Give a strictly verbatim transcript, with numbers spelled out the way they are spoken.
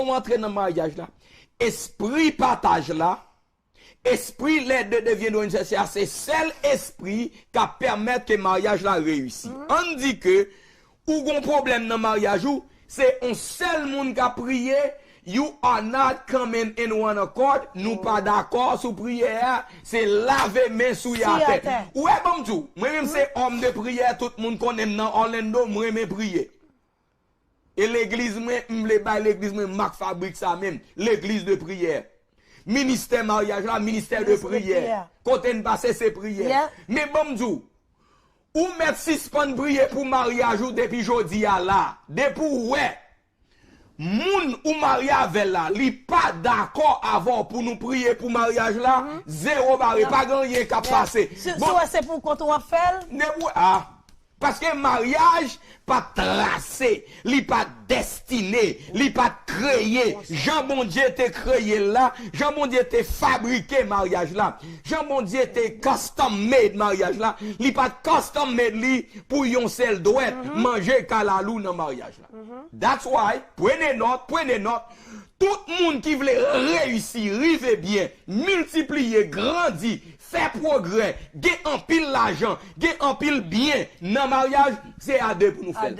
Ou antre nan maryaj la, espri pataj la, espri les deux deviendront une seule chair, se sèl espri k ap pèmèt ke maryaj la reyisi. Ann di ke ou gon pwoblèm nan maryaj ou, se on sèl moun k ap priye, you are not coming in one accord, nou pa dakò sou priyè a, se lave men sou y atè. Ou wè, ban m di w, mwen menm se òm de priyè, tout moun konnen m nan Orlando, mwen renmen priye. E legliz mwen, m vle bay legliz mwen mak fabrik sa menm, legliz de priyè. Ministè maryaj la, ministè de priyè. Kote n pase se priyè. Men ban m di w, ou mèt sispann priye pou maryaj ou depi jodi a la. Depi w wè moun ou marye avè l la, li pa dakò avè w pou nou priye pou maryaj la, zewo bare, pa gen anyen k ap pase. Si w wè se pou kont ou w ap fè l. Depi w, a, paske maryaj pa t trase, li pa t destine, li pa t kreye. Jan Bondye te kreye l la, jan Bondye te fabrike maryaj la, jan Bondye te custom made maryaj la, li pa t custom made li pou yon sèl dwèt manje kalalou nan maryaj la. That's why, pwene nòt, pwene nòt, tout moun ki vle reyisi, rive byen, miltipliye, grandi, fè pwogrè, gen anpil lajan, gen anpil byen nan maryaj, se a de pou nou fè l.